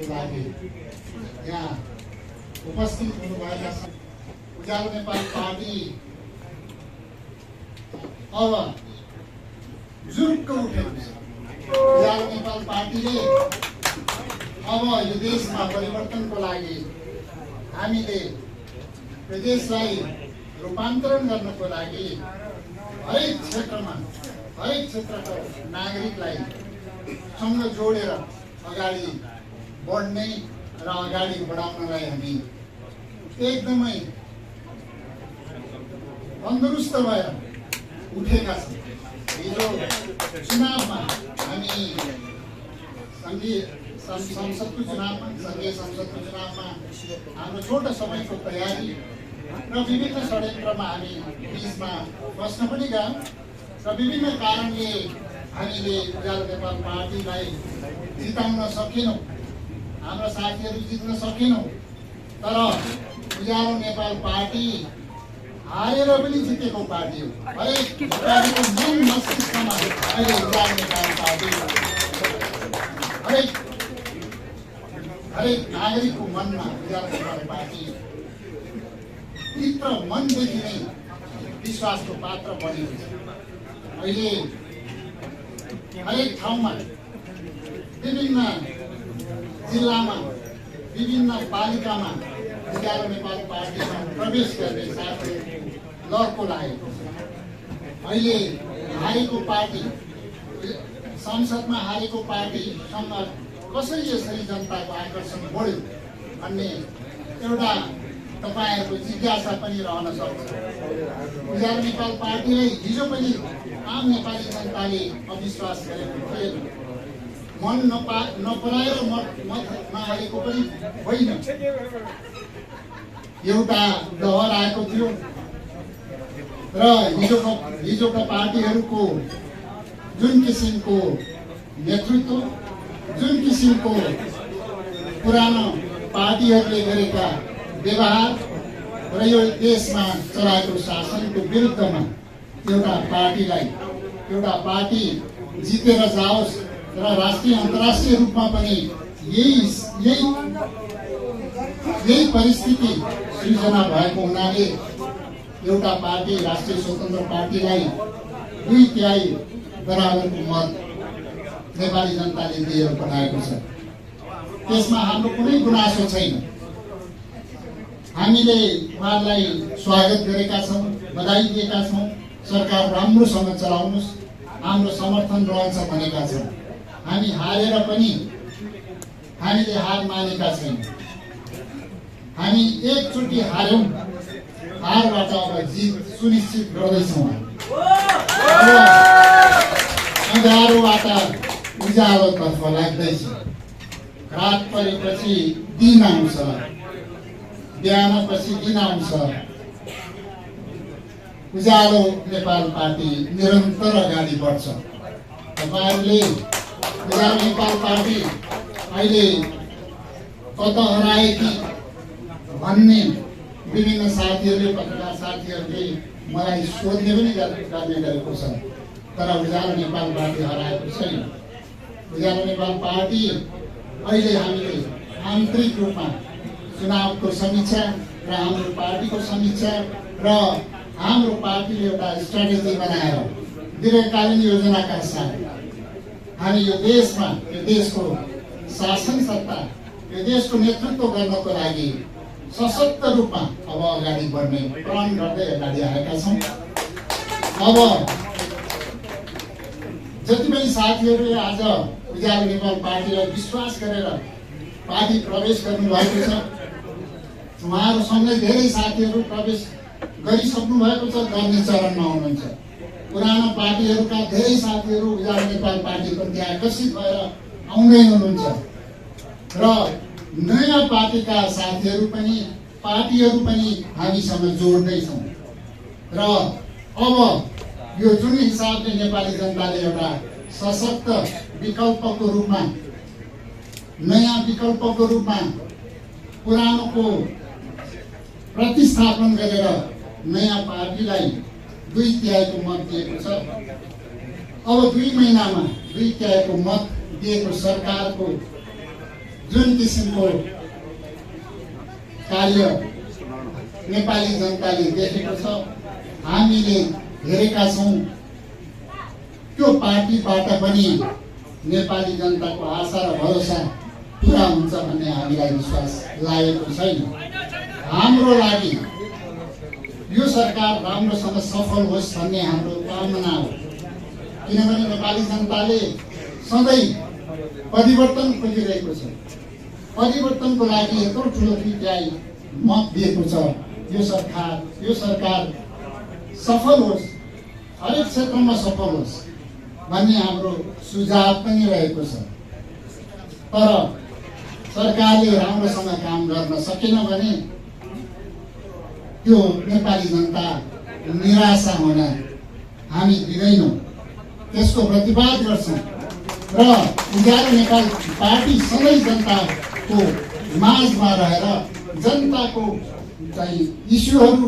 लागि यहाँ उपस्थित हुनुभएका उज्यालो नेपाल पार्टी अब जुरुक्क उठेको छ। उज्यालो नेपाल पार्टीले अब यो देशमा परिवर्तनको लागि हामीले यो देशलाई रूपान्तरण गर्नको लागि हरेक क्षेत्रका नागरिकलाई सँग जोडेर अगाडि बढ्ने र अगाडि बढाउनलाई हामी एकदमै तन्दुरुस्त भएर उठेका छौँ। हिजो चुनावमा हामी संघीय संसदको चुनावमा हाम्रो छोटो समयको तयारी र विभिन्न षड्यन्त्रमा हामी बिचमा बस्न पनि गयौँ र विभिन्न कारणले हामीले उज्यालो नेपाल पार्टीलाई जिताउन सकेनौँ, हाम्रा साथीहरू जित्न सकेनौँ। तर उज्यालो नेपाल पार्टी हारेर पनि जितेको पार्टी हो। हरेक पार्टीको मन मस्तिष्कमा अहिले उज्यालो नेपाल पार्टी हरेक नागरिकको मनमा उज्यालो नेपाल पार्टी भित्र मनदेखि नै विश्वासको पात्र बनेको छ। अहिले हरेक ठाउँमा विभिन्न जिल्लामा विभिन्न पालिकामा उज्यालो नेपाल पार्टीमा प्रवेश गर्ने साथै लहको लागेको छ। अहिले हारेको पार्टी संसदमा हारेको पार्टीसँग कसरी यसरी जनताको आकर्षण बढ्यो भन्ने एउटा तपाईहरूको जिज्ञासा पनि रहन सक्छ। उज्यालो नेपाल पार्टीलाई हिजो पनि आम नेपाली जनताले अविश्वास गरेको थिएन, मन नपराएर मत नहालेको पनि होइन। एउटा डहर आएको थियो र हिजोका पार्टीहरूको जुन किसिमको नेतृत्व, जुन किसिमको पुरानो पार्टीहरूले गरेका व्यवहार र यो देशमा चलाएको शासनको विरुद्धमा एउटा पार्टी जितेर जाओस् र राष्ट्रिय अन्तर्राष्ट्रिय रूपमा पनि यही परिस्थिति सृजना भएको हुनाले एउटा पार्टी राष्ट्रिय स्वतन्त्र पार्टीलाई 2/3 बराबरको मत नेपाली जनताले दिएर पठाएको छ। त्यसमा हाम्रो कुनै गुनासो छैन। हामीले उहाँलाई स्वागत गरेका छौँ, बधाई दिएका छौँ। सरकार राम्रोसँग चलाउनुहोस्, हाम्रो समर्थन रहन्छ भनेका छौँ। हामी हारेर पनि हामीले हार मानेका छैनौँ। हामी एकचोटि हार्यौँ, हारबाट अब जित सुनिश्चित गर्दैछौँ। अँध्यारोबाट उज्यालोतर्फ लाग्दैछ। रात परेपछि दिन आउँछ, बिहानपछि दिन आउँछ। उज्यालो नेपाल पार्टी निरन्तर अगाडि बढ्छ। तपाईहरूले उज्यालो नेपाल पार्टी अहिले कता हराए कि भन्ने विभिन्न साथीहरूले, पत्रकार साथीहरूले मलाई सोध्ने पनि गर्ने गरेको छ। तर उज्यालो नेपाल पार्टी हराएको छैन। उज्यालो नेपाल पार्टी अहिले हामीले आन्तरिक रूपमा चुनावको समीक्षा र हाम्रो पार्टीको समीक्षा र हाम्रो पार्टीले एउटा स्ट्राटेजी बनाएर दीर्घकालीन योजनाका साथ हामी यो देशमा, यो देशको शासन सत्ता, यो देशको नेतृत्व गर्नको लागि सशक्त रूपमा अब अगाडि बढ्ने प्रण गर्दै अगाडि आएका छौँ। अब जति पनि साथीहरूले आज उज्यालो नेपाल पार्टीलाई विश्वास गरेर पार्टी प्रवेश गर्नुभएको छ, उहाँहरूसँगै धेरै साथीहरू प्रवेश गरिसक्नु भएको छ, गर्ने चरणमा हुनुहुन्छ। पुरानो पार्टीहरूका धेरै साथीहरू उज्यालो नेपाल पार्टीप्रति आकर्षित भएर आउँदै हुनुहुन्छ र नयाँ पार्टीका साथीहरू पनि, पार्टीहरू पनि हामीसँग जोड्दैछौँ। र अब यो जुन हिसाबले नेपाली जनताले एउटा सशक्त विकल्पको रूपमा, नयाँ विकल्पको रूपमा पुरानोको प्रतिस्थापन गरेर नयाँ पार्टीलाई 2/3 मत दिएको छ। अब 2 महिनामा 2/3 मत दिएको सरकारको जुन किसिमको कार्य नेपाली जनताले देखेको छ, हामीले हेरेका छौँ, त्यो पार्टीबाट पनि नेपाली जनताको आशा र भरोसा पुरा हुन्छ भन्ने हामीलाई विश्वास लागेको छैन। हाम्रो लागि यो सरकार राम्रोसँग सफल होस् भन्ने हाम्रो कामना हो, किनभने नेपाली जनताले सधैँ परिवर्तन खोजिरहेको छ। परिवर्तनको लागि यत्रो ठुलो पिटाइ मत दिएको छ। यो सरकार सफल होस्, हरेक क्षेत्रमा सफल होस् भन्ने हाम्रो सुझाव पनि रहेको छ। तर सरकारले राम्रोसँग काम गर्न सकेन भने त्यो नेपाली जनता निराशा हुन हामी दिँदैनौँ, त्यसको प्रतिवाद गर्छौँ र उज्यालो नेपाल पार्टी सधैँ जनताको माझमा रहेर जनताको चाहिँ इस्युहरू